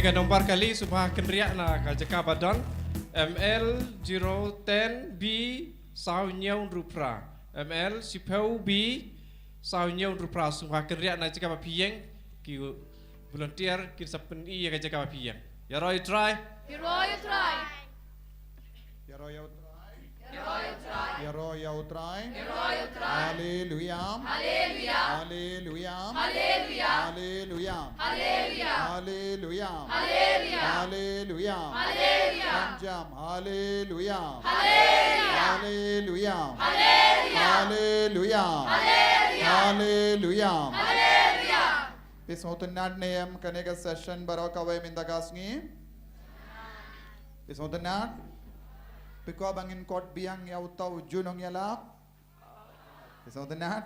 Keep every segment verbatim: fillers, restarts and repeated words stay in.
Ka nombar kali sngewbha kynriah na ka jaka ba don M L zero ten B saw hynñiew hynriew phra. M L shiphew B saw hynñiew hynriew phra, sngewbha kynriah na jaka ba phi ïeng, ki volunteer kin sa pyni ïa ka jaka ba phi ïeng. Ïaroh ïa U Trai. Ïaroh ïa U Trai. Ïaroh ïa U Trai. Ïaroh ïa U Trai. Haleluya. Haleluya. Haleluya. Panjam. Haleluya. Haleluya. Haleluya. Haleluya. Phi sngewtynnad ne em kane ka session baroh kawei mynta ka sngi? Phi sngewtynnad? Phi kwah ba ngin kot biang ïa uta u junom ïalap? Phi sngewtynnad?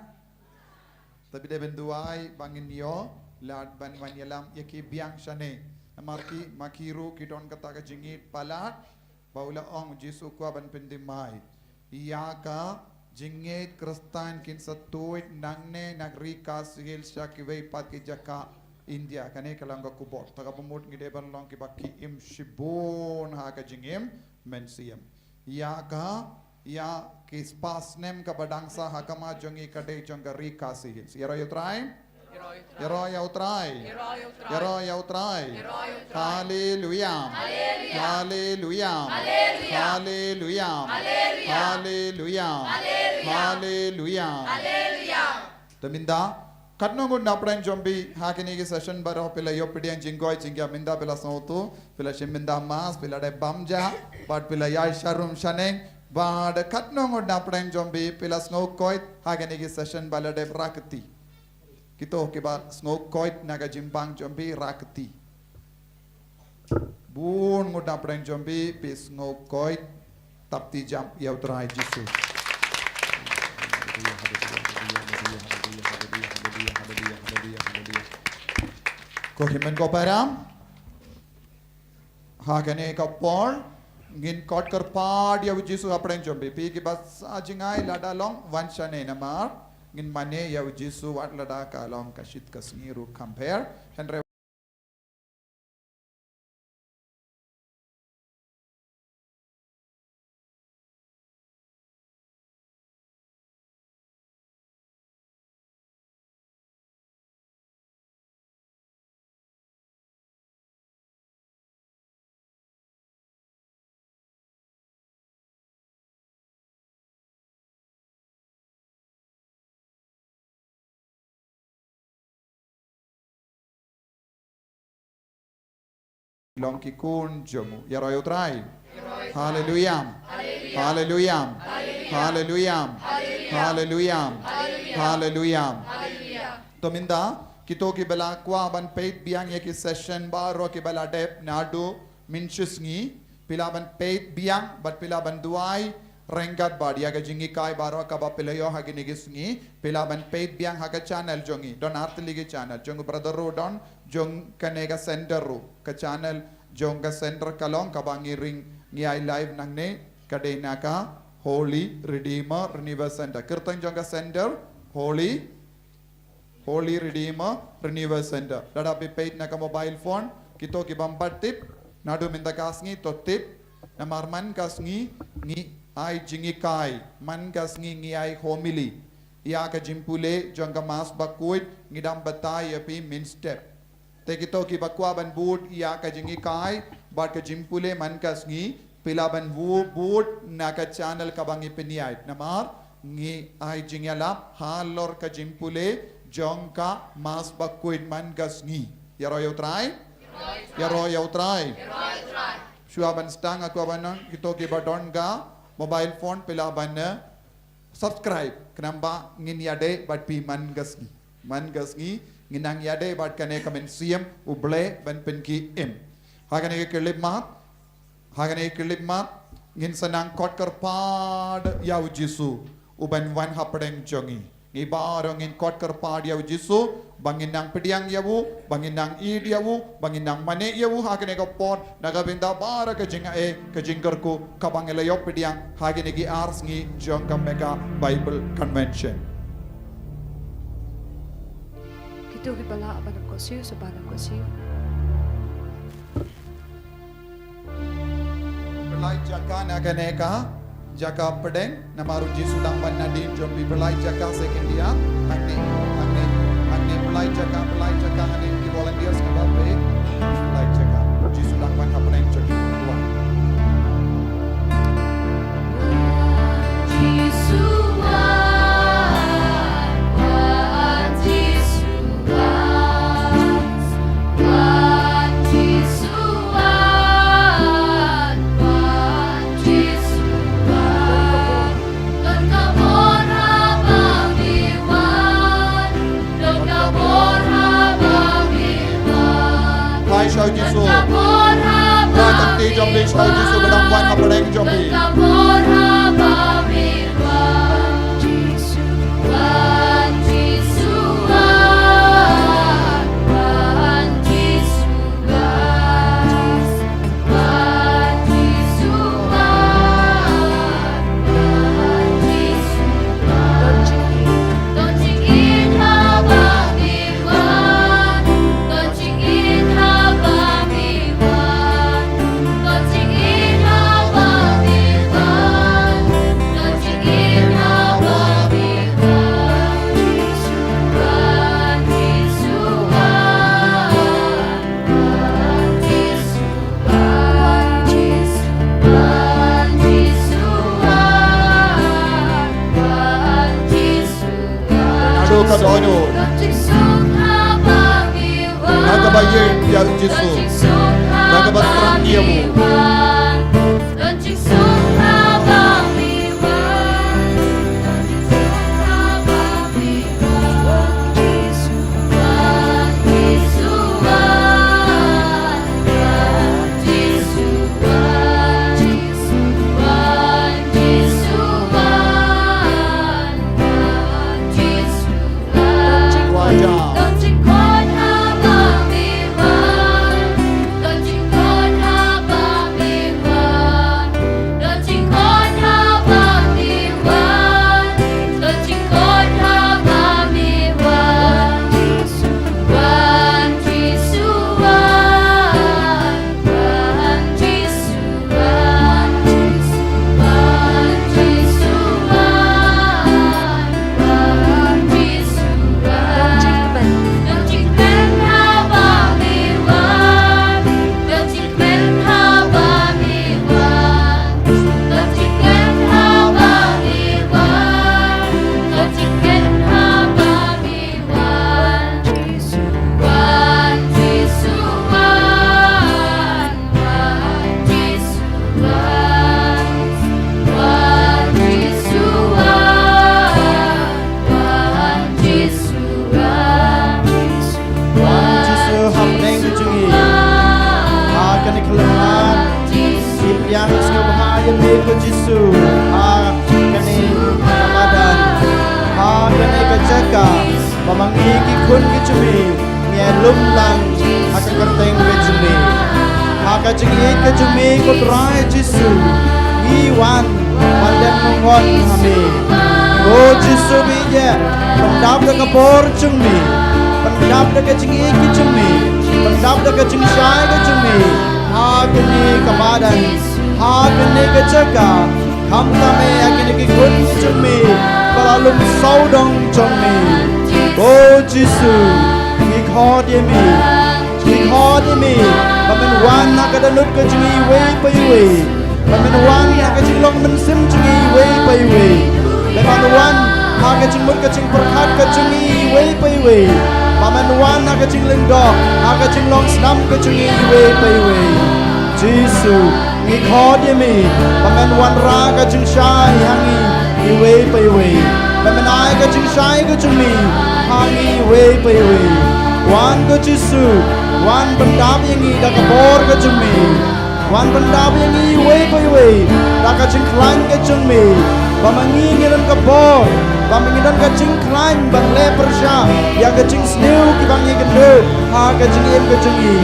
Te phi dei ban duwai ba ngin ïoh lad ban wan ïalam ïa ki biang shane. Namar ki ma ki ruh ki don kata ka jingïeit palat ba u la ong, Jisu kwah ban pynthymmai ïa ka jingïeit Khristan kin sa tuid nangne na Ri Khasi Hills sha kiwei pat ki jaka India. Kane ka long ka khubor. Te kaba mut ngi dei ban long kiba ki im shibun ha ka jingim mynsiem. Ïa ka, ïa ki spah snem kaba dang sah ha khmat jong ngi ka dei jong ka Ri Khasi Hills. Ïaroh ïa U Trai. Ïaroh ïa U Trai. Ïaroh ïa U Trai. Haleluya. Haleluya. Haleluya. Haleluya. Te mynta katno ngut na pdeng jong phi ha kine ki session baroh phi la ïoh pdiang jingkoit jingkhiah? Mynta phi la sngewthuh, phi la shim mynta Mass, phi la dep bam ja, bad phi la ïaid sharum shaneng, bad katno ngut na pdeng jong phi phi la sngew koit ha kine ki session ba la dep? Rah kti. Kito kiba sngew koit na ka jingbam jong phi, rah kti. Bun ngut na pdeng jong phi phi sngew koit. Tap kti jam ïa U Trai Jisu. Ko hynmen ko para, ha kane ka por ngin kot kyrpad ïa U Jisu ha pdeng jong phi. Phi kiba sah jngai, lada long wan shane namar ngin mane ïa U Jisu wat lada ka long ka shit ka sngi ruh kham pher. Hynrei Long ki khun jong u. Ïaroh ïa U Trai. Haleluya. Haleluya. Haleluya. Haleluya. To mynta kito kiba la kwah ban peit biang ïa ki session baroh kiba la dep naduh mynshisngi, phi lah ban peit biang bad phi lah ban duwai ryngkat bad ïa ka jinghikai baroh kaba phi la ïoh ha kine ki sngi. Phi lah ban peit biang ha ka channel jong ngi. Don artylli ki channel, jong u brother ruh don, jong kane ka center ruh. Ka channel jong ka center ka long kaba ngi ring, ngi ai live nangne, ka dei na ka Holy Redeemer Renewal Center. Kyrteng jong ka center, Holy Holy Redeemer Renewal Center. Lada phi peit na ka mobile phone, kito ki bym pat tip, naduh mynta ka sngi to tip, namar man ka sngi ngi ai jinghikai, man ka sngi ngi ai homily. Ïa ka jingpule jong ka Mass bakhuid ngi dang batai ïa phi mynstep. Te kito kiba kwah ban bud ïa ka jinghikai bad ka jingpule man ka sngi, phi lah ban bud na ka channel kaba ngi pynïaid. Namar ngi ai jingïalap halor ka jingpule jong ka Mass bakhuid man ka sngi. Ïaroh ïa U Trai. Ïaroh ïa U Trai. Shuwa ban sdang, nga kwah ban ong kito kiba don ka mobile phone, phi lah ban, eh, subscribe, khnang ba ngin ïadei bad phi man ka sngi. Man ka sngi ngin nang ïadei bad kane ka mynsiem U Blei ban pynkhie im. Ha kane ka khyllipmat, ha kane ka khyllipmat ngin sa nang kot kyrpad ïa U Jisu uban wan hapdeng jong ngi. Ngi baroh ngin kot kyrpad ïa U Jisu ba ngin nang pdiang ïa u, ba ngin nang ïeit ïa u, ba ngin nang mane ïa u ha kane ka por, na ka bynta baroh ka jingai, ka jingkyrkhu kaba ngi la ïoh pdiang ha kine ki ar sngi jong ka Mega Bible Convention. Kito kiba lah ban ïakynduh sha u, sa ban ïakynduh sha u. Pynlait jaka na kane ka jaka pdeng, namar u Jisu dang wan nadien jong phi. Pynlait jaka second dia. Hangne, hangne, hangne, pynlait jaka, pynlait jaka hangne ki volunteers kaba phi. Pynlait jaka. U Jisu dang wan hapdeng jong phi. Wan. Hai, sha u Jisu. Hai, tang ti jong phi, sha u Jisu ba dang wan hapdeng jong phi. Naduh ka dohnud. Na kaba ïeng ïa u Jisu. Na kaba thrang ïa u. Jisu hapdeng jong ngi. Ha kane ka lyngngat. Ngi pdiang sngewbha ïa me ko Jisu. Ha kane ka madan. Ha kane ka jaka. Ba ma ngi ki khun ki jong me. Ngi ïalum lang ha ka kyrteng ka jong me. Ha ka jingïeit ka jong me ko Trai Jisu. Ngi wan ban dep ngon ha me. Ko Jisu me ïa. Pyndap da ka bor jong me. Pyndap da ka jingïeit ka jong me. Pyndap da ka jingshai ka jong me. Ha kane ka madan. Ha kane ka jaka. Khamtam eh ha kine ki khun ki jong me ba la lum sawdong jong me. O Jisu, ngi khot ïa me, ngi khot ïa me ba men wan ha ka dohnud ka jong ngi iwei pa iwei, ba men wan ha ka jinglong mynsiem jong ngi iwei pa iwei, ba men wan ha ka jingmut ka jingpyrkhat ka jong ngi iwei pa iwei, ba men wan ha ka jinglyngngoh ha ka jinglong snam ka jong ngi iwei pa iwei. Jisu, ngi khot ïa me ba men wanrah ka jingshai ha ngi iwei pa iwei, ba men ai ka jingshai ka jong me ha ngi iwei pa iwei. Wan ko Jisu, wan pyndap ïa ngi da ka bor ka jong me. Wan pyndap ïa ngi iwei pa iwei da ka jingkhlaiñ ka jong me, ba ma ngi ngi don ka bor Ba ma ngi don ka jingkhlaiñ ban leh pyrshah ïa ka jingsniew kiba ngi kynduh ha ka jingim ka jong ngi.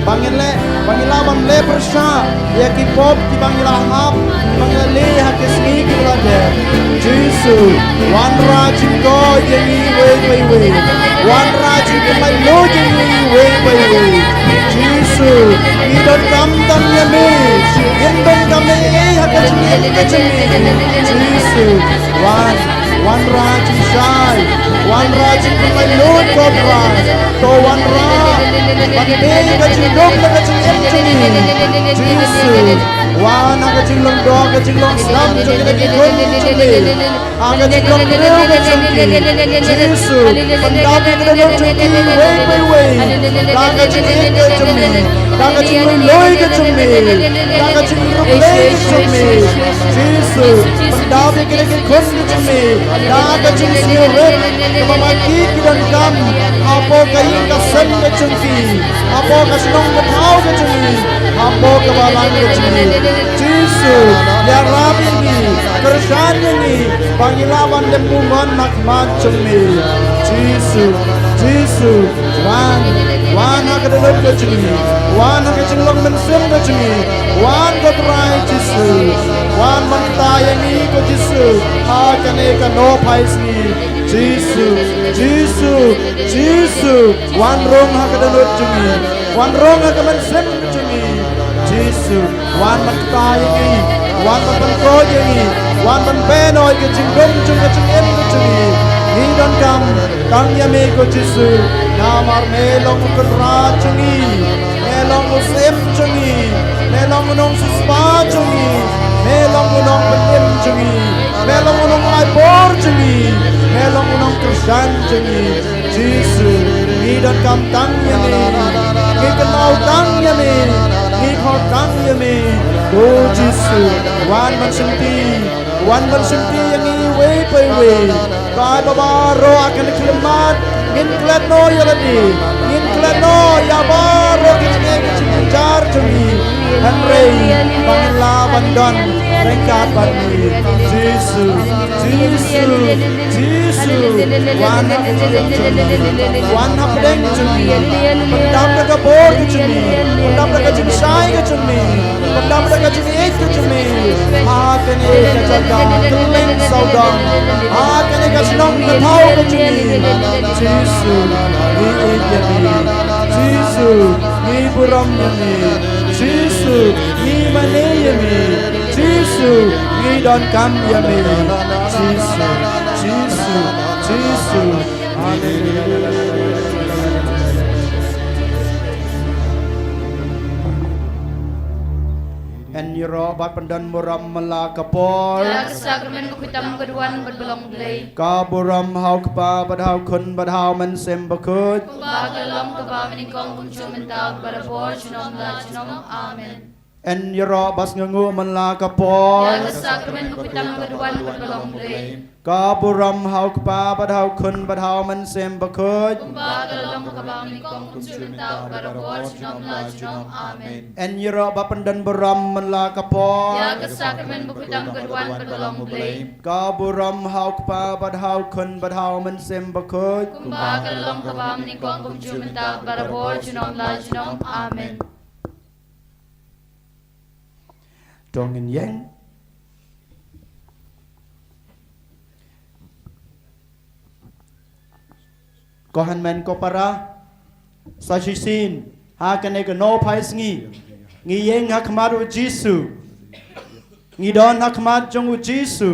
Ba ngin leh, ba ngi lah ban leh pyrshah ïa ki pop kiba ngi la hap, kiba ngi la leh ha ki sngi kiba la dep. Jisu, wanrah jingkoit ïa ngi iwei pa iwei. Wanrah jingkynmaw lut ïa ngi iwei pa iwei. Jisu, ngi donkam tang ïa me. Ngim donkam ei ei ha ka jingim ka jong ngi. Jisu, wan, wanrah jingshai, wanrah jingkynmaw lut ko Trai. To wanrah ban plie ka jingduk la ka jingim jong ngi. Jisu, wan ha ka jinglong doh ka jinglong snam jong kine ki khun jong me. Ha ka jinglong briew ka jong ki. Jisu, pyndap ïa ka dohnud jong ki iwei pa iwei da ka jingïeit ka jong me, da ka jingïeit ka jong me, da ka jingïeit ka jong me. Jisu, pyndap ïa kine ki khun ka jong me da ka jingsngewrit kaba ma ki ki donkam hapoh ka ïing ka sem ka jong ki, hapoh ka shnong ka thaw ka jong ki, hapoh ka balang ka jong ki. Jisu, ïarap ïa ngi, kyrshan ïa ngi ba ngi lah ban dem ngungon ha khmat jong me. Jisu, Jisu, wan, wan ha ka dohnud ka jong ngi, wan ha ka jinglong mynsiem ka jong ngi, wan ko Trai Jisu, wan ban kta ïa ngi ko Jisu ha kane ka nohphai sngi. Jisu, Jisu, Jisu, wan rung ha ka dohnud jong ngi, wan rung ha ka mynsiem ka jong ngi. Jisu, wan ban kta ïa ngi, wan ban pynkoit ïa ngi, wan ban pynnoh ïa ka jingdum jong ka jingim ka jong ngi. Ngi donkam tang ïa me ko Jisu, namar me long u Kynrad jong ngi, me long u Syiem jong ngi, me long u Nongsiewspah jong ngi, me long u Nongpynim jong ngi, me long u Nongaibor jong ngi, me long u Nongkyrshan jong ngi. Jisu, ngi donkam tang ïa me, ngi kynmaw tang ïa me, ngi khot tang ïa me. Ko Jisu, wan ban shimti, wan ban shimti ïa ngi iwei pa iwei. Ba, ba baroh ha kane ka khyllipmat ngin klet noh ïa lade, ngin klet noh ïa baroh ki jingeh ki jingjynjar jong ngi. Hynrei ba ngin lah ban don ryngkat bad me. Jisu, Jisu, Jisu, wan ha ka jingim jong ngi, wan hapdeng jong ngi, pyndap da ka bor ka jong ngi, pyndap da ka jingshai ka jong ngi, pyndap da ka jingïeit ka jong ngi, ha kane ka jaka kylleng sawdong, ha kane ka shnong ka thaw ka jong ngi. Jisu, ngi ïeit ïa me. Jisu, ngi burom ïa me. Jisu, ngi mane ïa me. Jisu, ngi donkam ïa me. Jisu, Jisu, Jisu. Haleluya. Yn ïaroh bad pyndon burom man la ka por. Ïa ka sakramen bakhuid tam ka duwan bad ba long Blei. Ka burom ha u Kpa bad ha u Khun bad ha u Mynsiem Bakhuid. Kumba ka la long kaba mynnyngkong kumjuh mynta barabor junom la junom. Amen. Yn ïaroh bad sngewnguh man la ka por. Ïa ka sakramen bakhuid tam ka duwan bad ba long Blei. Ka burom ha u Kpa bad ha u Khun bad ha u Mynsiem Bakhuid. Kumba ka la long kaba mynnyngkong kumjuh mynta barabor junom la junom. Amen. Yn ïaroh bad pyndon burom man la ka por. Ïa ka sakramen bakhuid tam ka duwan bad ba long Blei. Ka burom ha u Kpa bad ha u Khun bad ha u Mynsiem Bakhuid. Kumba ka la long kaba mynnyngkong kumjuh mynta barabor junom la junom. Amen. To ngin ïeng. Ko hynmen ko para, sa shisien ha kane ka nohphai sngi ngi ïeng ha khmat u Jisu. Ngi don ha khmat jong u Jisu.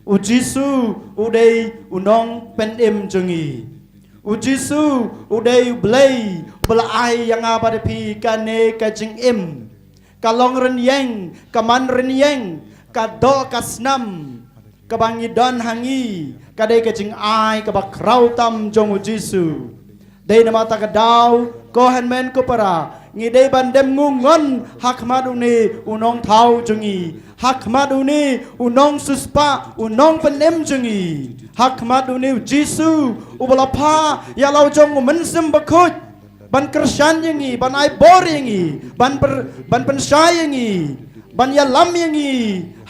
U Jisu u dei u Nongpynim jong ngi. U Jisu u dei u Blei uba la ai ïa nga bad ïa phi kane ka jingim. Ka long rynïeng, ka man rynïeng, ka doh ka snam kaba ngi don ha ngi ka dei ka jingai kaba khraw tam jong u Jisu. Dei namar kata ka daw, ko hynmen ko para, ngi dei ban dem ngungon ha khmat une u Nongthaw jong ngi, ha khmat une u Nongsiewspah, u Nongpynim jong ngi, ha khmat une u Jisu uba la phah ïa la u jong u Mynsiem Bakhuid ban kyrshan ïa ngi, ban ai bor ïa ngi, ban pyn, ban pynshai ïa ngi, ban ïalam ïa ngi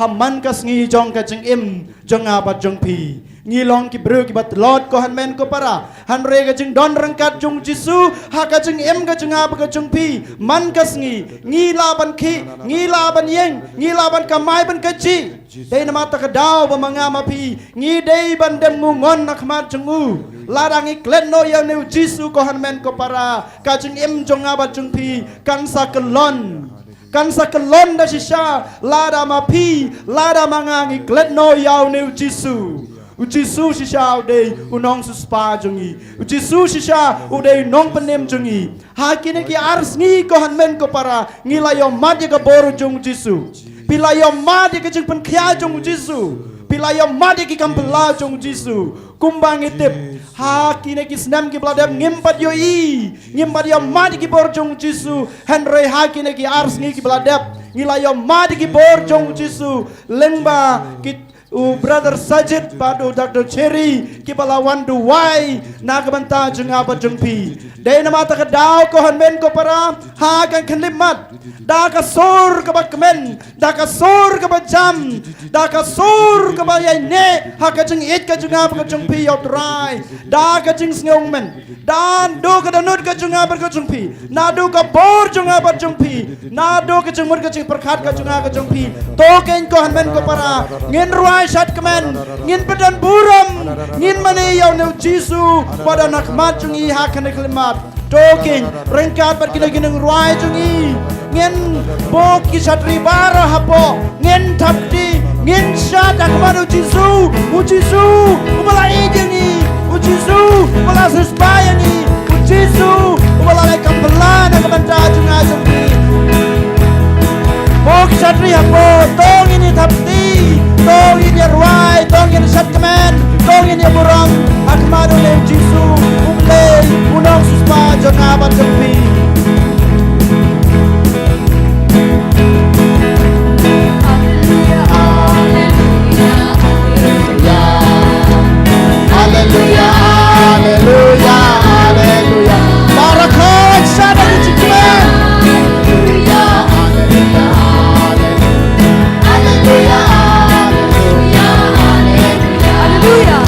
ha man ka sngi jong ka jingim jong nga bad jong phi. Ngi long ki briew kiba tlot ko hynmen ko para. Hynrei ka jingdon ryngkat jong u Jisu ha ka jingim ka jong nga bad ka jong phi man ka sngi, ngi lah ban khih, ngi lah ban ïeng, ngi lah ban kamai ban kajih. Dei namar kata ka daw ba ma nga ma phi ngi dei ban dem ngungon na khmat jong u. Lada ngi klet noh ïa une u Jisu ko hynmen ko para, ka jingim jong nga bad jong phi kan sa kyllon. Kan sa kyllon da shisha lada ma phi, lada ma nga ngi klet noh ïa une u Jisu. U Jisu shisha u dei u nongsiewspah jong ngi. U Jisu shisha u dei u nongpynim jong ngi. Ha kine ki ar sngi ko hynmen ko para, ngi la ïohmad ïa ka bor jong u Jisu. Phi la ïohmad ïa ka jingpynkhiah jong u Jisu. Phi la ïohmad ïa ki kam phylla jong u Jisu. Kumba ngi tip, ha kine ki snem kiba la dep ngim pat ïohi, ngim pat ïohmad ïa ki bor jong u Jisu. Hynrei ha kine ki ar sngi kiba la dep ngi la ïohmad ïa ki bor jong u Jisu. Lyngba ki, u Brother Sajid bad u Doctor Cherry kiba la wan duwai na ka bynta jong nga bad jong phi. Dei namar kata ka daw ko hynmen ko para, ha ka khyllipmat, da ka sur kaba kmen, da ka sur kaba jam, da ka sur kaba ïaineh ha ka jingïeit ka jong nga bad ka jong phi ïa u Trai, da ka jingsngewkmen, naduh ka dohnud ka jong nga bad ka jong phi, naduh ka bor jong nga bad jong phi, naduh ka jingmut ka jingpyrkhat ka jong nga ka jong phi. To keiñ ko hynmen ko para, ngin rwai shadkmen, ngin pyndonkam burom, ngin mane ïa une u Jisu ba don ha khmat jong ngi ha kane ka khyllipmat. To keiñ, ryngkat bad kine ki nongrwai jong ngi, ngin buh ki shatri baroh hapoh, ngin thap kti, ngin shad ha khmat u Jisu, u Jisu uba la ïeit ïa ngi, u Jisu uba la siewspah ïa ngi, u Jisu uba la leh kam phylla na ka bynta jong nga jong phi. Buh ki shatri hapoh, to ngin ïa thap kti, to ngin ïa rwai, to ngin ïa shadkmen, to ngin ïa burom ha khmat une u Jisu, U Blei, u nongsiewspah jong nga bad jong phi. Haleluya, haleluya, haleluya. Barakah, shada ki jingkmen. Haleluya, haleluya, haleluya. Haleluya.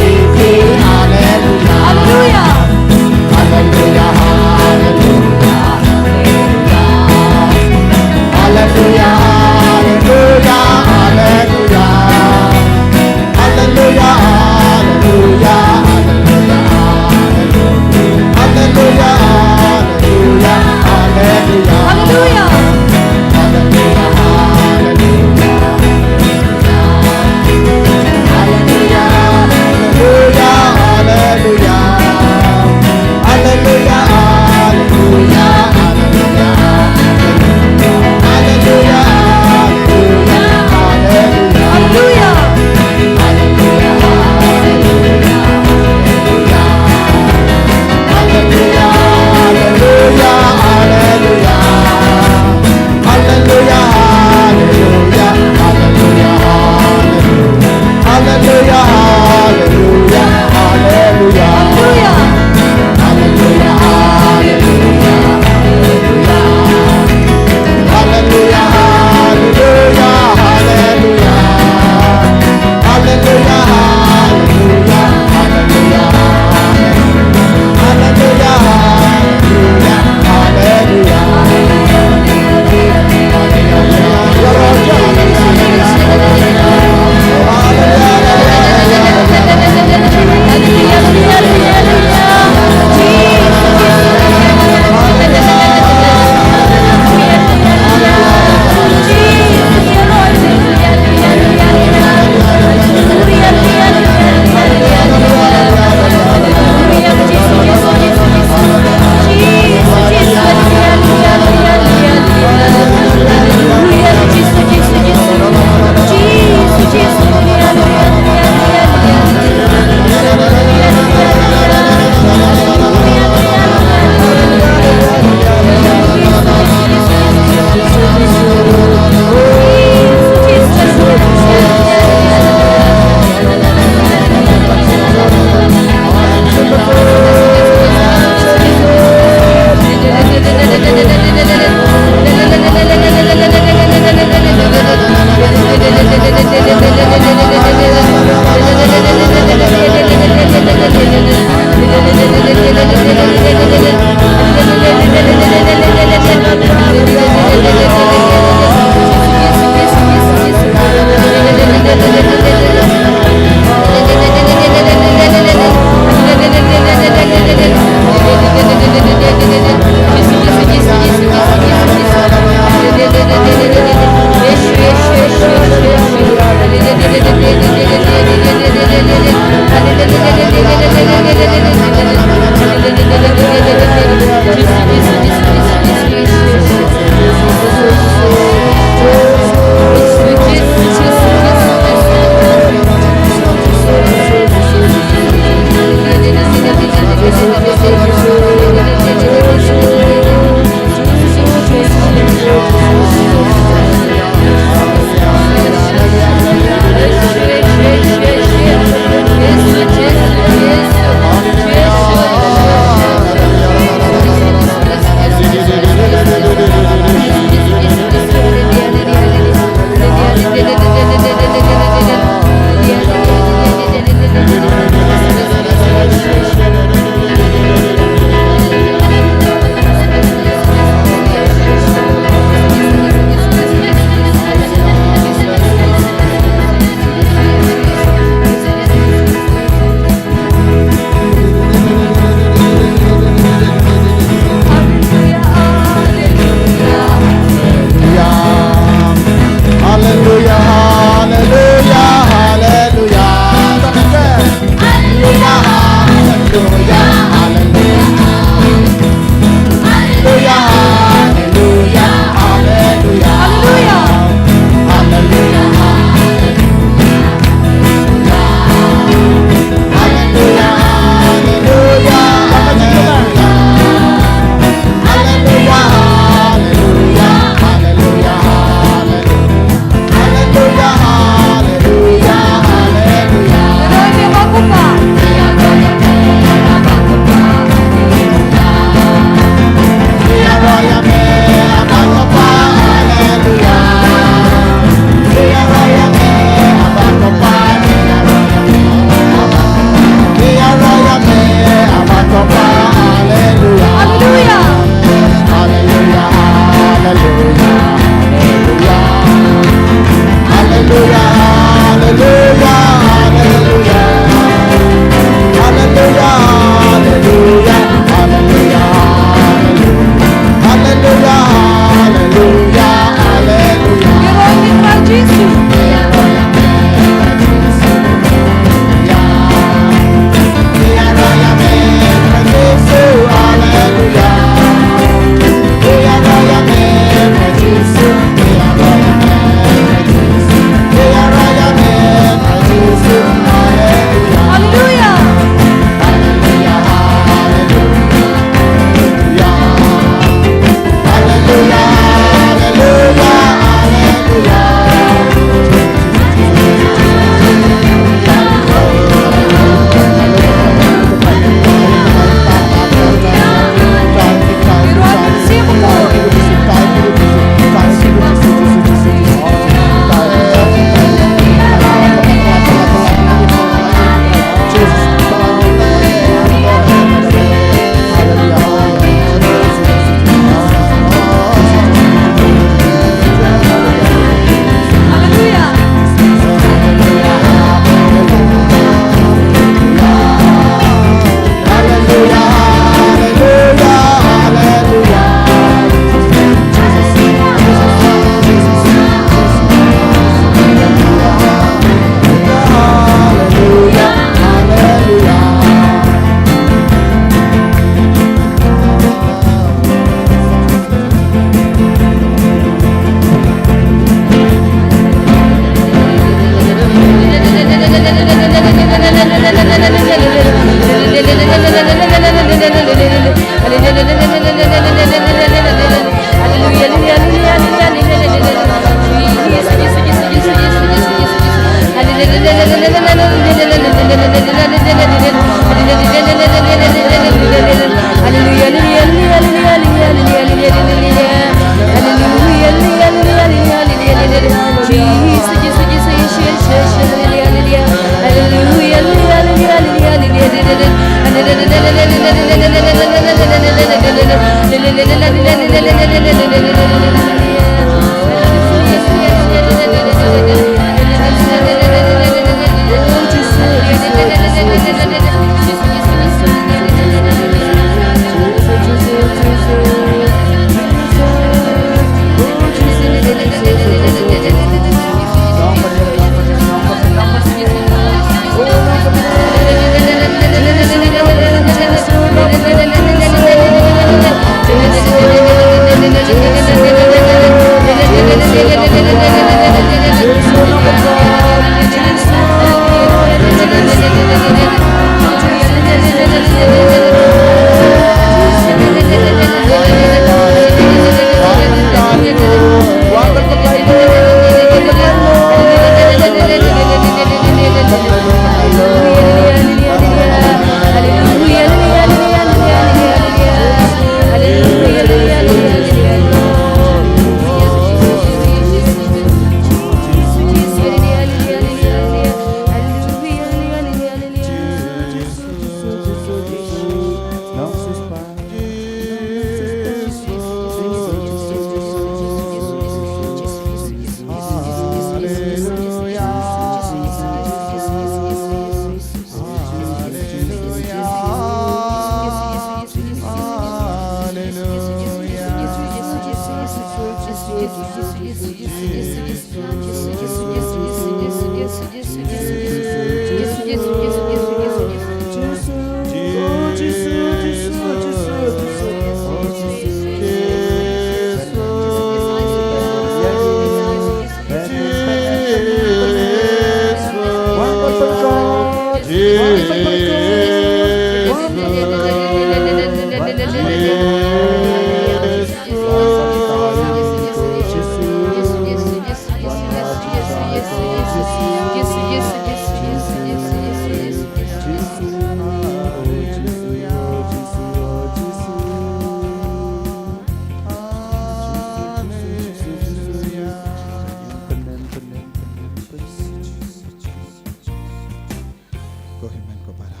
Ko hynmen ko para,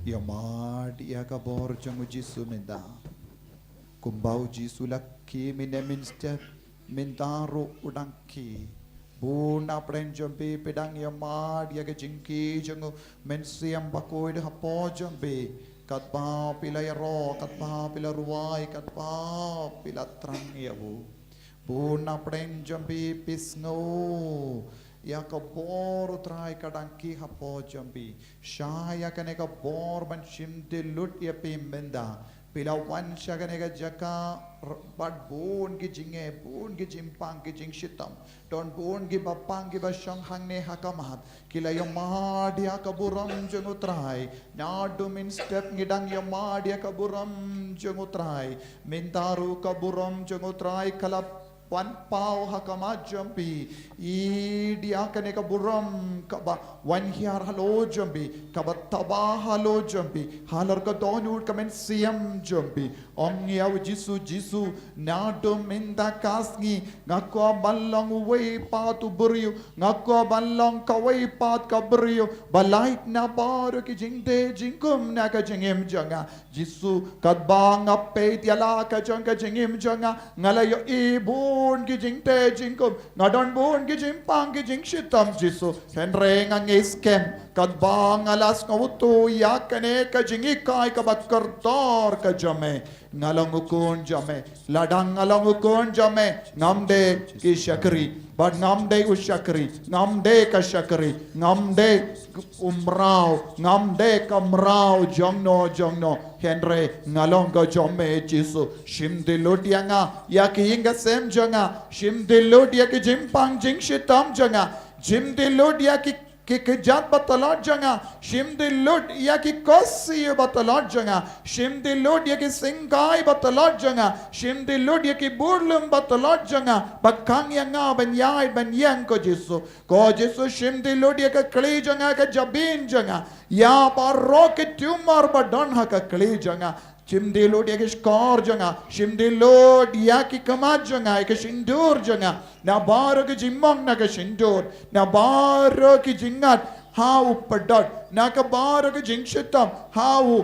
ïa mad ïa ka bor jong u Jisu mynta. Kumba u Jisu la khie mynne mynstep, mynta ruh u dang khie. Bun na pdeng jong phi, phi dang ïa mad ïa ka jingkhie jong u Mynsiem Bakhuid hapoh jong phi. Katba phi la ïaroh, katba phi la rwai, katba phi la thrang ïa u. Bun na pdeng jong phi, phi sngew ïa ka bor u Trai ka dang khie hapoh jong phi. Shah ïa kane ka bor ban shim die lut ïa phi mynta. Phi la wan sha kane ka jaka r-, bad bun ki jingeh, bun ki jingpang, ki jingshitom. Don bun kiba pang, kiba shong hangne ha khmat. Ki la ïa mad ïa ka burom jong u Trai. Naduh mynstep ngi dang ïa mad ïa ka burom jong u Trai. Mynta ruh ka burom jong u Trai ka la wan paw ha khmat jong phi. Ïa kane ka burom kaba wan hiar halor jong phi, kaba taba halor jong phi, halor ka dohnud ka mynsiem jong phi. Ong ïa u Jisu, Jisu, naduh mynta ka sngi nga kwah ban long uwei pat u briew, nga kwah ban long kawei pat ka briew ba lait na baroh ki jingteh jingkhum na ka jingim jong nga. Jisu, katba nga peit ïa la ka jong ka jingim jong nga, nga la ïohi bun ki jingteh jingkhum, nga don bun ki jingpang ki jingshitom Jisu. Hynrei nga ngeit skhem, katba nga la sngewthuh ïa kane ka jinghikai kaba kordor ka jong me, nga long u khun jong me. Lada nga long u khun jong me, ngam dei ki shakri, bad ngam dei u shakri, ngam dei ka shakri, ngam dei u mraw, ngam dei ka mraw jongno jongno. Hynrei nga long ka jong me Jisu. Shim die lut ïa nga, ïa ki ïing ki sem jong nga. Shim die lut ïa ki jingpang jingshitom jong nga. Shim die lut ïa ki, ki kjat ba tlot jong nga. Shim die lut ïa ki khohsiew ba tlot jong nga. Shim die lut ïa ki syngkai ba tlot jong nga. Shim die lut ïa ki burlum ba tlot jong nga, ba khang ïa nga ban ïaid ban ïeng, ko Jisu. Ko Jisu, shim die lut ïa ka khlieh jong nga, ka jabieng jong nga. Ïa baroh ki tumor ba don ha ka khlieh jong nga. Shim die lut ïa ki shkor jong nga. Shim die lut ïa ki khmat jong nga, ïa ka shyntur jong nga. Na baroh ki jingmong na ka shyntur, na baroh ki jingngat ha u pdot, na ka baroh ki jingshitom ha u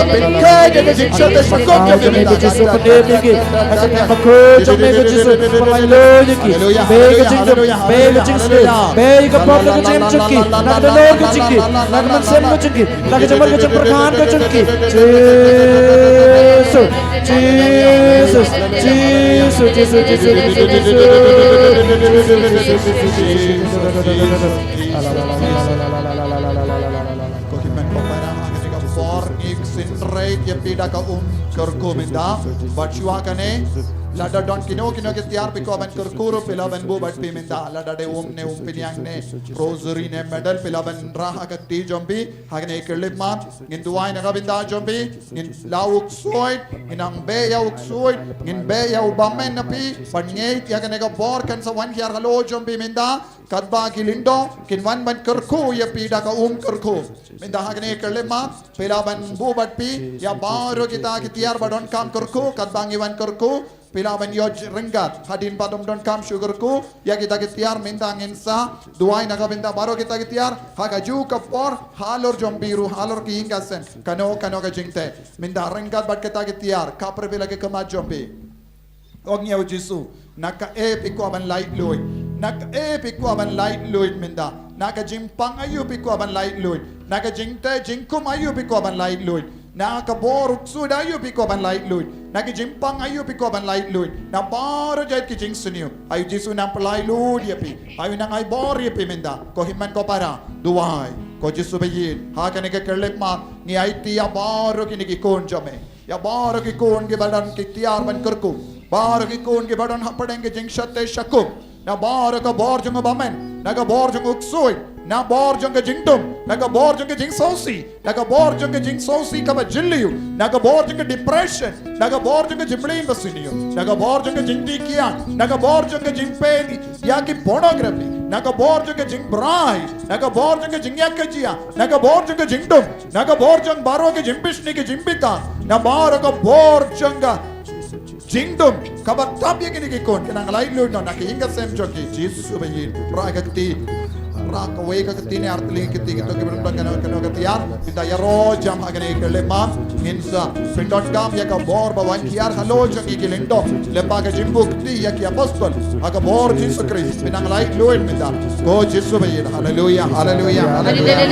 Pynkheiñ ïa ka jingsheptieng bakhuid jong me ko Jisu, pynim ïa ki. Ha ka kyrteng bakhuid jong me ko Jisu, pynlait luid ïa ki. Bei ka jingdum, bei ka jingsngewsih, bei ka pop ka jingim jong ki. Na ka dohnud ka jong ki, na ka mynsiem ka jong ki, na ka jingmut ka jingpyrkhat ka jong ki. Jisu, Jisu, Jisu, Jisu. Ko hynmen ko para, ha kane ka por ngi kynrei ïa phi da ka um kyrkhu mynta. Bad shuwa kane, lada don kino kino ki tiar phi kwah ban kyrkhu ruh, phi lah ban buh bad phi mynta. Lada dei um ne um pynïang ne rosary ne medal, phi lah ban rah ha ka kti jong phi. Ha kane ka khyllipmat ngin duwai na ka bynta jong phi. Ngin la u ksuid, ngin nang beh ïa u ksuid, ngin beh ïa u bymmen na phi. Bad ngeit ïa kane ka por kan sa wan hiar halor jong phi mynta. Katba ki lyngdoh kin wan ban kyrkhu ïa phi da ka um kyrkhu. Mynta ha kane ka khyllipmat phi lah ban buh bad phi ïa baroh kita ki tiar ba donkam kyrkhu, katba ngi wan kyrkhu. Phi lah ban ïoh ryngkat hadien ba dom donkam shuh kyrkhu ïa kita ki tiar. Mynta ngin sa duwai na ka bynta baroh kita ki tiar ha kajuh ka por, halor jong phi ruh, halor ki ïing ka sem, kano kano ka jingteh. Mynta ryngkat bad kita ki tiar, khapkhreh phi la ki khmat jong phi. Ong ïa u Jisu, na kaei phi kwah ban laitluid? Na kaei phi kwah ban laitluid mynta? Na ka jingpang aïu phi kwah ban laitluid? Na ka jingteh jingkhum aïu phi kwah ban laitluid? Na ka bor u ksuid aïu phi kwah ban laitluid? Na ka jingpang aïu phi kwah ban laitluid? Na baroh jait ki jingsniew, ai u Jisu nang pyllait luid ïa phi. Ai u nang ai bor ïa phi mynta. Ko hynmen ko para, duwai. Ko Jisu ba ïeit, ha kane ka khyllipmat ngi aiti ïa baroh kine ki khun jong me. Ïa baroh ki khun kiba don ki tiar ban kyrkhu, baroh ki khun kiba don hapdeng ki jingshate shakhum. Na baroh ka bor jong u bymman, na ka bor jong u ksuid, na bor jong ka jingdum, na ka bor jong ka jingsngewsih, na ka bor jong ka jingsngewsih kaba jylliew, na ka bor jong ka depression, na ka bor jong ka jingmlien basniew, na ka bor jong ka jingdih kiad, na ka bor jong ka jingpeit ïa ki pornography, na ka bor jong ka jingbrai, na ka bor jong ka jingïakajia, na ka bor jong ka jingdum, na ka bor jong baroh ka jingbishni ka jingbitar, na baroh ka bor jong ka jingdum kaba tap ïa kine ki khun, ki nang laitluid noh na ka ïing ka sem jong ki. Jisu ba ïeit, rah ka kti, rah kawei ka kti ne ar tylli ki kti, kito kiba don kano kano ka tiar. Kita ïaroh jam ha kane ka khyllipmat, ngin sa pyndonkam ïa ka bor ba wan hiar halor jong ngi ki lyngdoh lyngba ka jingbuh kti ïa ki apostol. Ha ka bor Jisu Khrist, pynang laitluid mynta. Ko Jisu ba ïeit. Haleluia, haleluia, haleluia.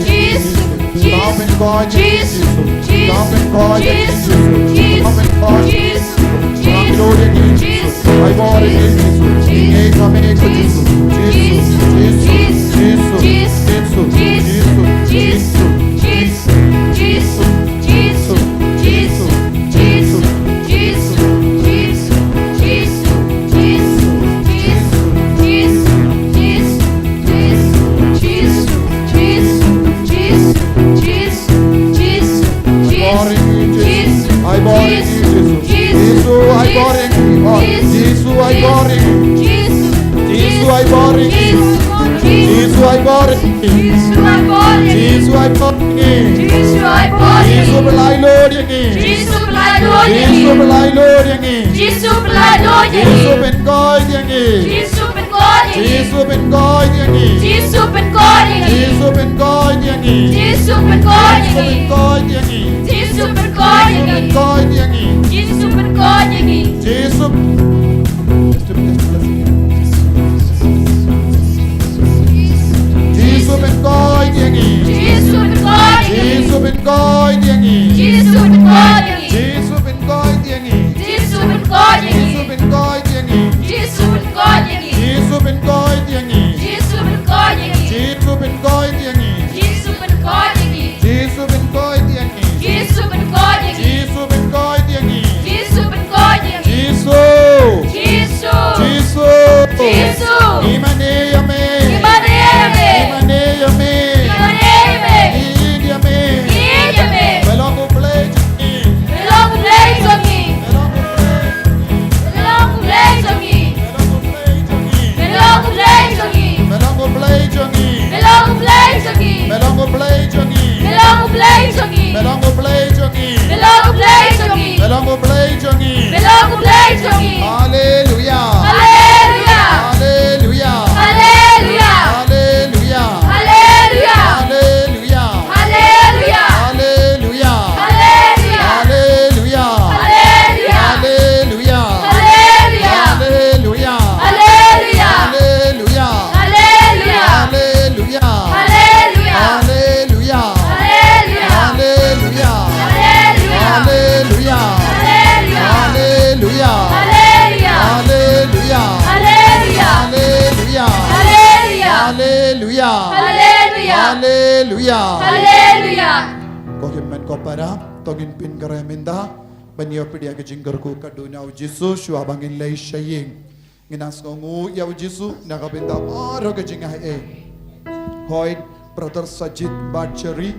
Jisu. Ka pynkoit ïa ngi Jisu. Ka pynkoit ïa ngi Jisu. Ka pynkoit ïa ngi Jisu. Ka pynkoit ïa ngi Jisu. Ai bor ïa ngi Jisu. Ngi ngeit ha me ko Jisu. Jisu. Jisu. Jisu. Ai bor ïa ngi Jisu. Ai bor ïa ngi Jisu. Ai bor ïa ngi. Oh, Jisu, ai bor ïa ngi. Jisu, ai bor ïa ngi. Jisu, ai bor ïa ngi. Jisu, ai bor ïa ngi. Jisu, ai bor ïa ngi. Jisu, ai bor ïa ngi. Jisu, pynlait lut ïa ngi. Jisu, pynlait lut ïa ngi. Jisu, pynlait lut ïa ngi. Jisu, pynlait lut ïa ngi. Jisu, pynkoit ïa ngi. Jisu, pynkoit ïa ngi. Jisu, pynkoit ïa ngi. Jisu, pynkoit ïa ngi. Jisu, pynkoit ïa ngi. Jisu, pynkoit ïa ngi. Jisu, pynkoit ïa ngi. Jisu, pynkoit ïa ngi. Jisu, Jisu, pynkoit ïa ngi. Jisu, pynkoit ïa ngi. Jisu, pynkoit ïa ngi. Jisu, pynkoit ïa ngi. Jisu, pynkoit Haleluya. Ko hynmen ko para, to ngin pynkhreh mynta ban ïa pynïa ka jingkyrkhu katto na u Jisu shuwa ba ngin leit sha ïing. Ngin nang sngewnguh ïa u Jisu na ka bynta baroh ka jingaiei. Hooid, Brother Sajid bad Cherry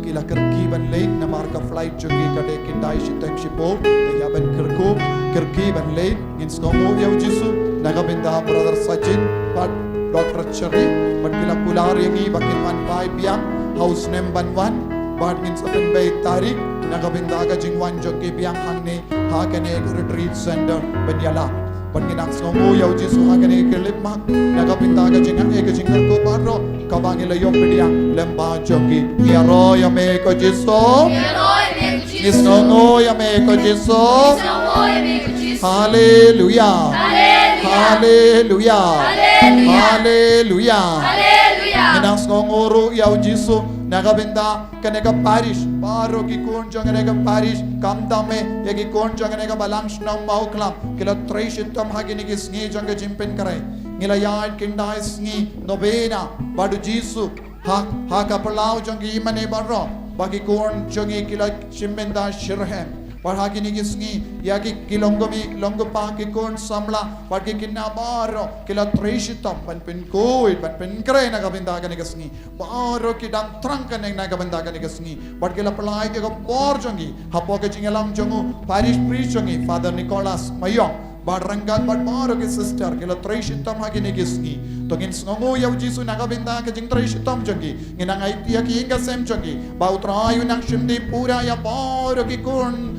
ki la kyrkieh ban leit namar ka flight jong ki ka dei khyndai shiteng shiphew. Te ïa ban kyrkhu, kyrkieh ban leit. Ngin sngewnguh ïa u Jisu na ka bynta Brother Sajid bad Doctor Cherry bad ki la kular ïa ngi ba kin wan phai biang ha u snem ban wan. Bad ngin sa pynbeit tarik na ka bynta ka jingwan jong ki biang hangne ha kane ka retreat center ban ïalam. Bad ngin nang sngewnguh ïa u Jisu ha kane ka khyllipmat na ka bynta ka jingaiei ka jingkyrkhu baroh kaba ngi la ïoh pdiang lem bad jong ki. Ïaroh ïa me ko Jisu. Ïaroh ïa me ko Jisu. Ngi sngewnguh ïa me ko Jisu. Ngi sngewnguh ïa me ko Jisu. Haleluya. Haleluya. Haleluya. Haleluya. Haleluya. Haleluya. Ngin nang sngewnguh ruh ïa u Jisu na ka bynta kane ka parish, baroh ki khun jong kane ka parish, khamtam eh ïa ki khun jong kane ka balang shnong Mawkhlam, ki la trei shitom ha kine ki sngi jong ka jingpynkhreh. Ngi la ïaid khyndai sngi novena bad u Jisu ha, ha ka phyllaw jong ki mane baroh, ba ki khun jong ngi ki la shim bynta shitrhem. Bad ha kine ki sngi ïa ki, ki long kmie, long kpa, ki khun samla bad ki khynnah baroh ki la trei shitom ban pynkhuid, ban pynkhreh na ka bynta kane ka sngi. Baroh ki dang thrang kane na ka bynta kane ka sngi bad ki la pynlait ïa ka bor jong ki hapoh ka jingïalam jong u parish priest jong ngi, Father Nicholas Mayong, bad ryngkat bad baroh ki sister ki la trei shitom ha kine ki sngi. To ngin sngewnguh ïa u Jisu na ka bynta ka jingtrei shitom jong ki. Ngin nang aiti ïa ki ïing ka sem jong ki ba u Trai un nang shim dih pura ïa baroh ki khun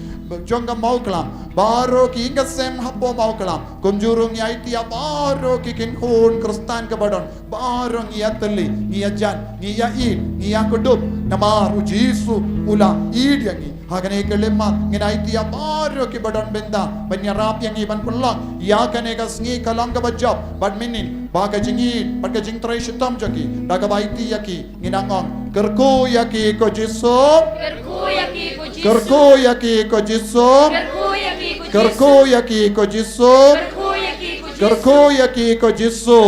jong ka Mawkhlam, baroh ki ïing ka sem hapoh Mawkhlam. Kumjuh ruh ngi aiti ïa baroh ki kynhun Khristan kaba don, baroh ngi ïatylli, ngi ïajan, ngi ïaieit, ngi ïakdup namar u Jisu u la ïeit ïa ngi. Ha kane ka khyllipmat ngin aiti ïa baroh kiba don bynta ban ïarap ïa ngi ban pynlong ïa kane ka sngi ka long kaba jop bad mynnin ba ka jingïeit bad ka jingtrei shitom jong ki, da kaba aiti ïa ki ngin nang ong: Kyrkhu ïa ki ko Jisu. Kyrkhu ïa ki ko Jisu. Kyrkhu ïa ki ko Jisu. Kyrkhu ïa ki ko Jisu. Kyrkhu ïa ki ko Jisu. Kyrkhu ïa ki ko Jisu. Kyrkhu ïa ki ko Jisu.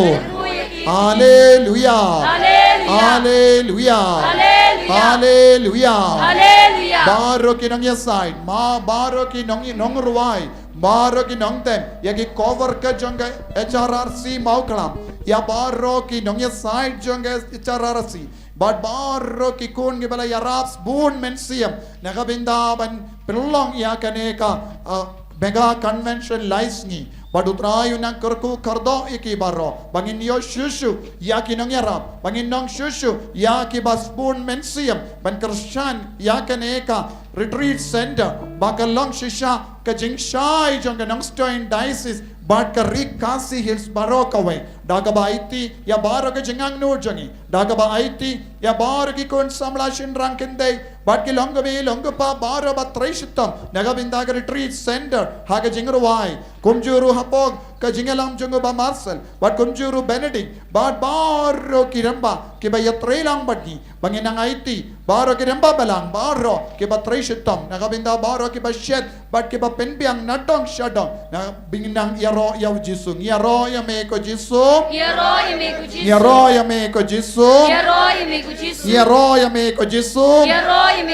Haleluya. Haleluya. Haleluya. Haleluya. Haleluya. Haleluya. Baroh ki nongïasaid, ma baroh ki nong, nongrwai, baroh ki nongtem ïa ki cover ka jong ka H R R C Mawkhlam, ïa baroh ki nongïasaid jong ka H R R C, bad baroh ki khun kiba la ïarap sbun mynsiem na ka bynta ban pynlong ïa kane ka, ah, mega convention lai sngi. Bad u Trai un nang kyrkhu kyrdoh ïa ki baroh, ba ngin ïoh shuh shuh ïa ki nongïarap, ba ngin ïoh shuh shuh ïa kiba sbun mynsiem ban kyrshan ïa kane ka retreat center ba kan long shisha ka jingshai jong ka Nongstoiñ Diocese bad ka Ri Khasi Hills baroh kawei. Da kaba aiti ïa baroh ka jingangnud jong ngi, da kaba aiti ïa baroh ki khun samla shynrang kynthei bad ki longkmie longkpa baroh ba trei shitom na ka bynta ka retreat center ha ka jingrwai, kumjuh ruh hapoh ka jingïalam jong u Bah Marcel bad kumjuh ruh Benedict bad baroh ki rangbah kiba ïatrei lang bad ngi. Ba ngin nang aiti baroh ki rangbah balang baroh kiba trei shitom na ka bynta baroh kiba shet bad kiba pynbiang na dong sha dong. Ngi nang ïaroh ïa u Jisu. Ïaroh ïa me ko Jisu. Ïaroh ïa me ko Jisu. Ïaroh ïa me ko Jisu. Ïaroh ïa me ko Jisu. Ïaroh ïa me ko Jisu.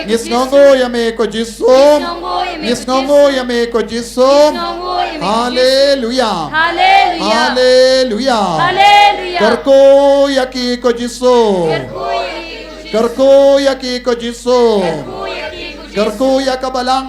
Ngi sngewnguh ïa me ko Jisu. Ngi sngewnguh ïa me ko Jisu. Ngi sngewnguh ïa me ko Jisu. Ngi sngewnguh ïa me ko Jisu. Haleluya. Haleluya. Haleluya. Haleluya. Kyrkhu ïa ki ko Jisu. Kyrkhu ïa ki ko Jisu. Kyrkhu ïa ki ko Jisu. Kyrkhu ïa ki ko Jisu. Kyrkhu ïa ka balang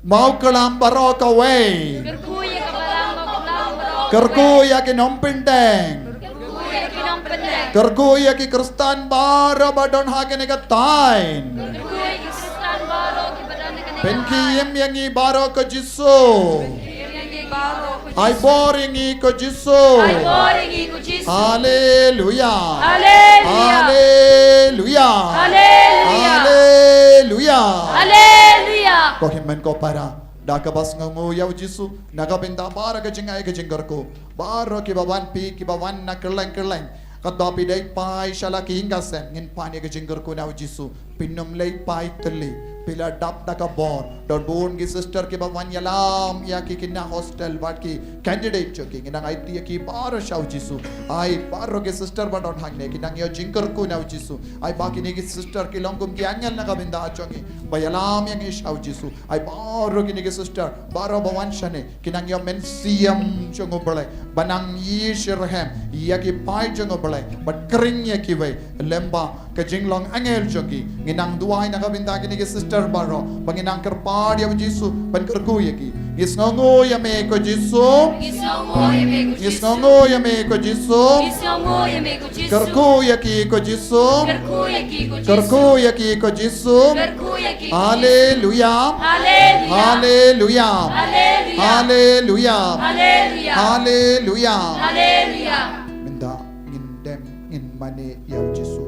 Mawkhlam baroh kawei. Kyrkhu ïa ka balang Mawkhlam baroh kawei. Kyrkhu ïa ki nongpynteng. Kyrkhu ïa ki nongpynteng. Kyrkhu ïa ki Khristan baroh ba don ha kane ka thaiñ. Kyrkhu ïa ki Khristan baroh kiba don ha kane ka thaiñ. Pynkhie im ïa ngi baroh ko Jisu. Pynkhie im ïa ngi baroh ko Jisu. Ai bor ïa ngi ko Jisu. Ai bor ïa ngi ko Jisu. Haleluya. Haleluya. Haleluya. Haleluya. Haleluya. Haleluya. Ko hynmen ko para, da kaba sngewnguh ïa u Jisu na ka bynta baroh ka jingai ka jingkyrkhu, baroh kiba wan phi, kiba wan na kylleng kylleng. Katba phi dei phai sha la ki ïing ka sem, ngin pan ïa ka jingkyrkhu na u Jisu. Phin ym leit paitylli, phi la dap da ka bor. Don bun ki sister kiba wan ïalam ïa ki kine hostel bad ki candidate jong ki. Ngi nang aiti ïa ki baroh sha u Jisu. Ai baroh ki sister ba don hangne ki nang ïoh jingkyrkhu na u Jisu. Ai ba kine ki sister ki long kum ki angel na ka bynta jong ngi ba ïalam ïa ngi sha u Jisu. Ai baroh kine ki sister baroh ba wan shane ki nang ïoh mynsiem jong u Blei ba nang ïasyrhem ïa ki paid jong u Blei bad khring ïa kiwei lem bad ka jinglong angel jong ki. Ngi nang duwai na ka bynta kine ki sister baroh ba ngi nang kyrpad ïa u Jisu ban kyrkhu ïa ki. Ngi sngewnguh ïa me ko Jisu. Ngi sngewnguh ïa me ko Jisu. Ngi sngewnguh ïa me ko Jisu. Ngi sngewnguh ïa me ko Jisu. Kyrkhu ïa ki ko Jisu. Kyrkhu ïa ki ko Jisu. Kyrkhu ïa ki ko Jisu. Kyrkhu ïa ki ko Jisu. Haleluya. Haleluya. Haleluya. Haleluya. Haleluya. Haleluya. Haleluya. Haleluya. Mynta ngin dem ngin mane ïa u Jisu.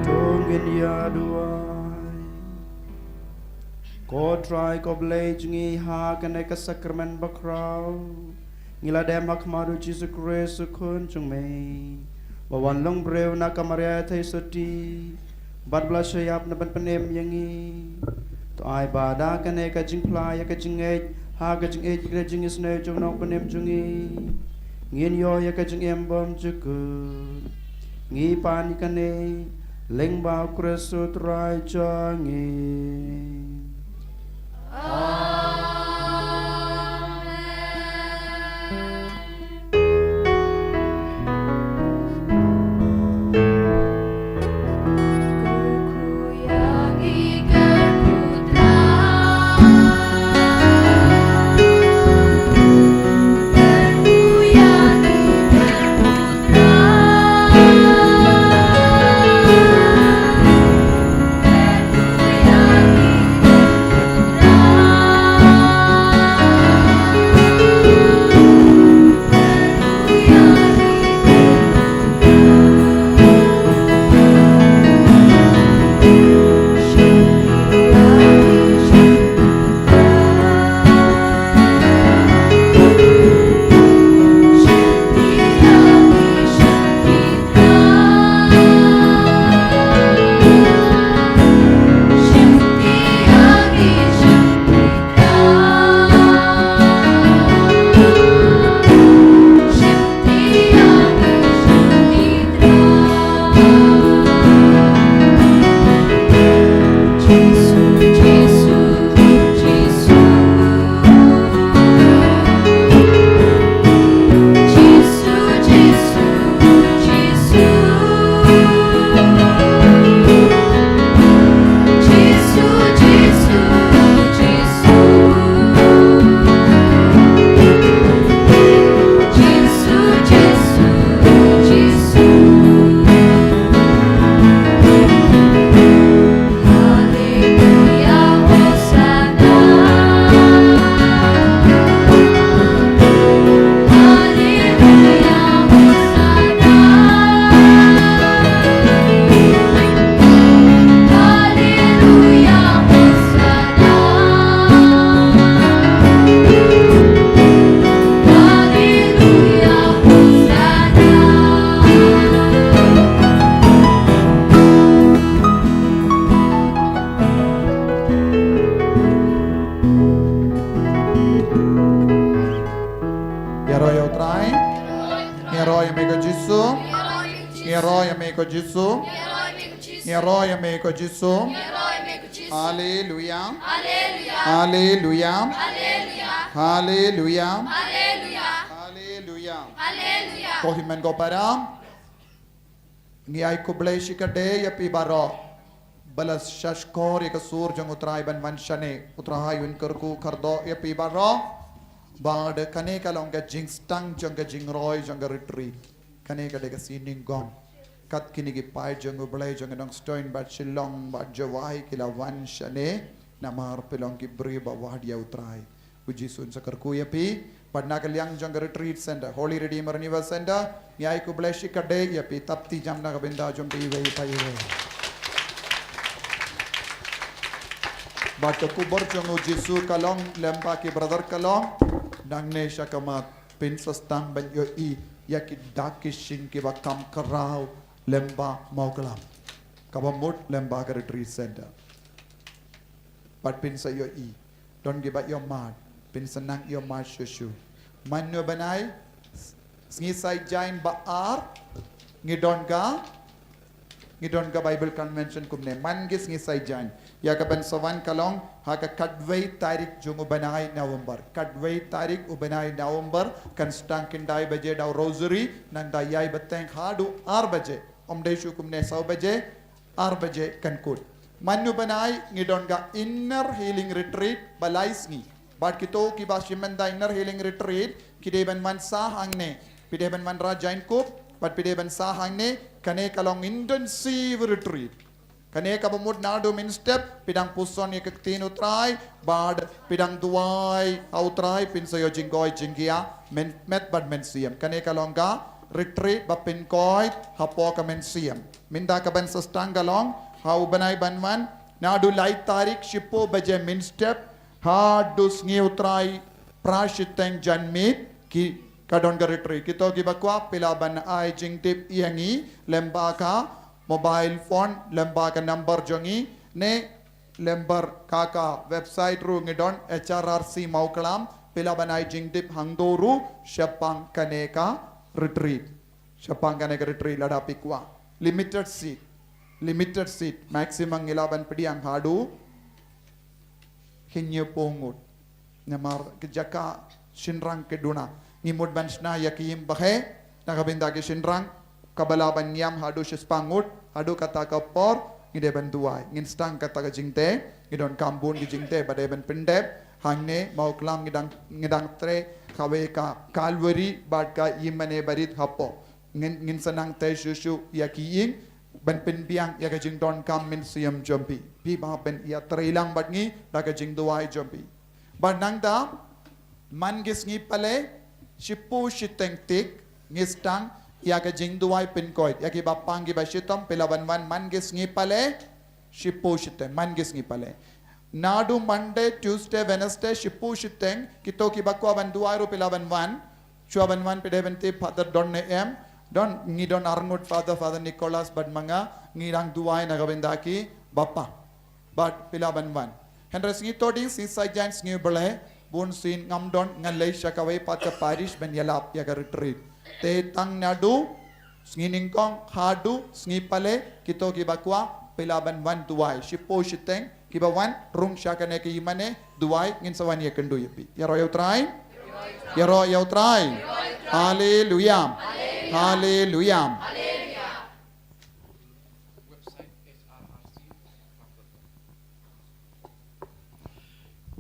To ngin ïa duwai. Ko Trai ko Blei jong ngi, ha kane ka sakramen bakhraw ngi la dem ha khmat u Jisu Khrist u Khun jong me, ba wan long briew na ka Maria Theisotti bad ba la shah ïap na ban pynim ïa ngi. To ai ba da kane ka jingphla ïa ka jingngeit ha ka jingïeit ïa ka jingisynei jong u Nongpynim jong ngi, ngin ïoh ïa ka jingim bymjukut. Ngi pan ïa kane lyngba u Khrist u Trai jong ngi. Amen. ko Jisu. Ngi ïaroh ïa me ko Jisu. Ngi ïaroh ïa me ko Jisu. Ngi ïaroh ïa me ko Jisu. Haleluya. Haleluya. Haleluya. Haleluya. Haleluya. Haleluya. Haleluya. Haleluya. Ko hynmen ko para. Ngi ai khublei shikatdei ïa phi baroh. Ba la shahshkor ïa ka sur jong U Trai ban wan shane. U Trai un kyrkhu kyrdoh ïa phi baroh. Bad kane ka long ka jingstang jong ka jingroi jong ka retreat. Kane ka dei ka sngi nyngkong. Kat kine ki paid jong U Blei jong ka Nongstoiñ bad Shillong bad Jowai ki la wan shane. Namar phi long ki briew ba wad ïa U Trai. U Jisu un sa kyrkhu ïa phi. Bad na ka liang jong ka retreat center, Holy Redeemer Renewal Center, ngi ai khublei shikatdei ïa phi, thap kti jam na ka bynta jong phi iwei pa iwei. Bad ka khubor jong U Jisu ka long lem bad ki brother ka long, nangne sha khmat phin sa sdang ban ïohi ïa ki dak ki shing kiba kham khraw lem bad Mawklam. Kaba mut lem bad ka retreat center. Bad phin sa ïohi. Don kiba ïohmad, phin sa nang ïohmad shuh shuh. Man u bnai, sngi Saitjaiñ ba ar, ngi don ka, ngi don ka Bible convention kumne. Man ki sngi Saitjaiñ. Ïa kaban sa wan ka long, ha ka khatwei tarik jong u bnai November. Khatwei tarik u bnai November, kan sdang khyndai baje da u rosary, nangta ïai bteng haduh ar baje. Ym dei shuh kumne, saw baje, ar baje kan kut. Man u bnai ngi don ka inner healing retreat ba lai sngi. Bad kito kiba shim bynta inner healing retreat, ki dei ban wan sah hangne. Phi dei ban wan Rajainkup, bad phi dei ban sah hangne, kane ka long intensive retreat. Kane kaba mut naduh mynstep, phi dang puson ïa ka ktien U Trai, bad phi dang duwai ha U Trai, phin sa ïoh jingkoit jingkhiah, myn met bad mynsiem. Kane ka long ka retreat ba pynkoit hapoh ka mynsiem. Mynta kaban sa sdang ka long, ha u bnai ban wan, naduh lai tarik shiphew baje mynstep, haduh sngi U Trai phra shiteng janmiet, ki ka don ka retreat. Kito kiba kwah phi lah ban ai jingtip ïa ngi, lem bad ka mobile phone, lem bad ka number jong ngi, ne lem bad ka ka website ruh ngi don H R R C Mawklam, phi lah ban ai jingtip hangto ruh, shaphang kane ka retreat. Shaphang kane ka retreat lada phi kwah. Limited seat. Limited seat. Maximum ngi lah ban pdiang haduh hynñiewphew ngut. Namar ka jaka shynrang ka duna. Ngi mut ban shna ïa ki ïing ba heh, na ka bynta ki shynrang, kaba lah ban ïam haduh shispah ngut, haduh kata ka por, ngi dei ban duwai. Ngin sdang kata ka jingtei, ngi donkam bun ki jingtei ba dei ban pyndep, hangne, Mawklam ngi dang, ngi dang trei, kawei ka Calvary, bad ka ïingmane barit hapoh. Ngin, ngin sa nang tei shuh shuh ïa ki ïing, ban pynbiang ïa ka jingdonkam mynsiem jong phi. Phi bah ban ïatrei lang bad ngi, da ka jingduwai jong phi. Bad nangta, man ki sngi Palei, shiphew shiteng tik, ngi sdang, ïa ka jingduwai pynkoit, ïa kiba pang kiba shitom, phi lah ban wan man ki sngi Palei, shiphew shiteng, man ki sngi Palei. Naduh Monday, Tuesday, Wednesday, shiphew shiteng, kito kiba kwah ban duwai ruh phi lah ban wan, shuwa ban wan phi dei ban tip Father don ne em, don, ngi don arngut Father, Father Nicholas bad ma nga, ngi dang duwai na ka bynta ki bapang. Bad phi lah ban wan. Hynrei sngi Thohdieng, sngi Saitjaiñ, sngi Blei, bun sien ngam don, ngan leit sha kawei pat ka parish ban ïalap ïa ka retreat. Te tang naduh sngi Nyngkong haduh sngi Palei, kito kiba kwah, phi lah ban wan duwai. Shiphew shiteng, kiba wan, rung sha kane ka ïingmane, duwai, ngin sa wan ïakynduh ïa phi. Ïaroh ïa U Trai. Ïaroh ïa U Trai. Haleluya. Haleluya.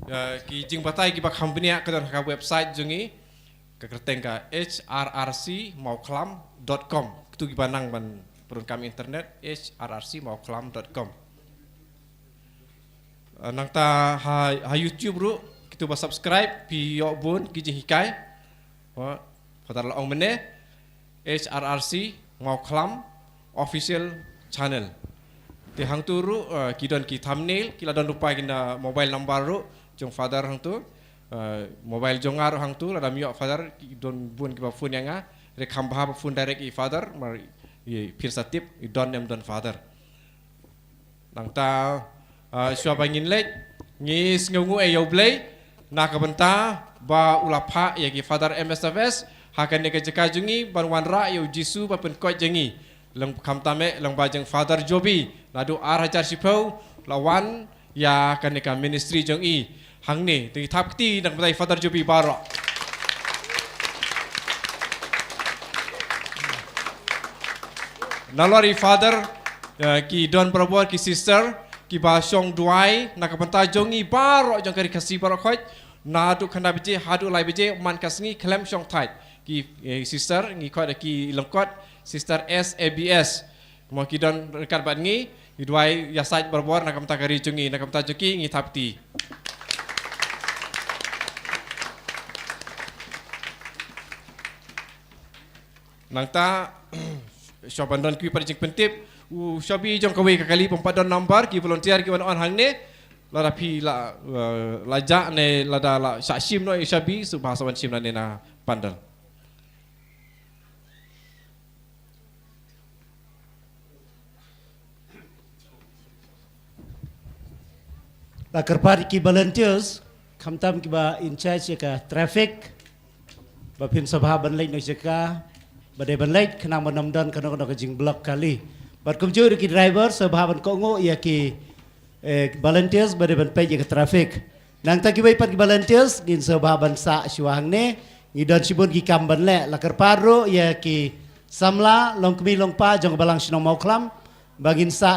Ya, ki jingbatai kiba kham bniah ka don ha ka website jong ngi, ka kyrteng ka H R R C mawklam dot com. Kito kiba nang ban pyndonkam internet, H R R C mawklam dot com. Eh, nangta ha, ha YouTube ruh, kito ba subscribe, phi ïoh bun ki jinghikai. Wa, Father la ong mynne, H R R C Mawklam Official Channel. Te hangto ruh, eh, ki don ki thumbnail, ki la don ruh pat ki na mobile number ruh jong Father hangto. Eh, mobile jong nga ruh hangto, lada ym ïoh Father, ki don bun kiba phone ïa nga. Re kham bha ba phone direct ïa i Father, mar i phin sa tip i don ne ym don Father. Nangta, ah, shuwa ba ngin leit, ngi sngewnguh ïa U Blei na ka bynta ba u la phah ïa ki Father M S F S ha kane ka jaka jong ngi ban wanrah ïa U Jisu ba pynkoit jong ngi. Lang khamtam eh, lang ba jong Father Jobi, naduh ar hajar shiphew la wan ïa kane ka ministry jong i hangne. Te ngi thap kti na ka bynta i Father Jobi baroh. Nalor i Father, eh, ki don barabor ki sister kiba shong duwai na ka bynta jong ngi baroh jong ka Ri Khasi baroh khoit, naduh khyndai baje haduh lai baje man ka sngi khlem shong thait. Ki, eh, sister ngi khot da ki lyngkot, Sister S A B S. Mo ki don ryngkat bad ngi, ngi duwai ïasaid barabor na ka bynta ka ri jong ngi, na ka bynta jong ki ngi thap kti. Nangta shuwa ban don kiwei pat jingpyntip, u Shobi jong kawei ka kali pynpat don number, ki volunteer ki wan on hangne. Lada phi la, eh, la jah ne lada la shah shim noh i Shobi, sngewbha sa wan shim nangne na pandal. La kyrpad ki volunteers, khamtam kiba in charge ïa ka traffic, ba phin sngewbha ban leit noh jaka ba dei ban leit, khnang ba ym don kano kano ka jingblock kali. Bad kumjuh ruh ki driver sngewbha ban kohnguh ïa ki, eh, volunteers ba dei ban peit ïa ka traffic. Nangta kiwei pat ki volunteers ngin sngewbha ban sah shuwa hangne, ngi don shibun ki kam ban leh. La kyrpad ruh ïa ki samla, long kmie long kpa jong ka balang shnong Mawkhlam, ba ngin sah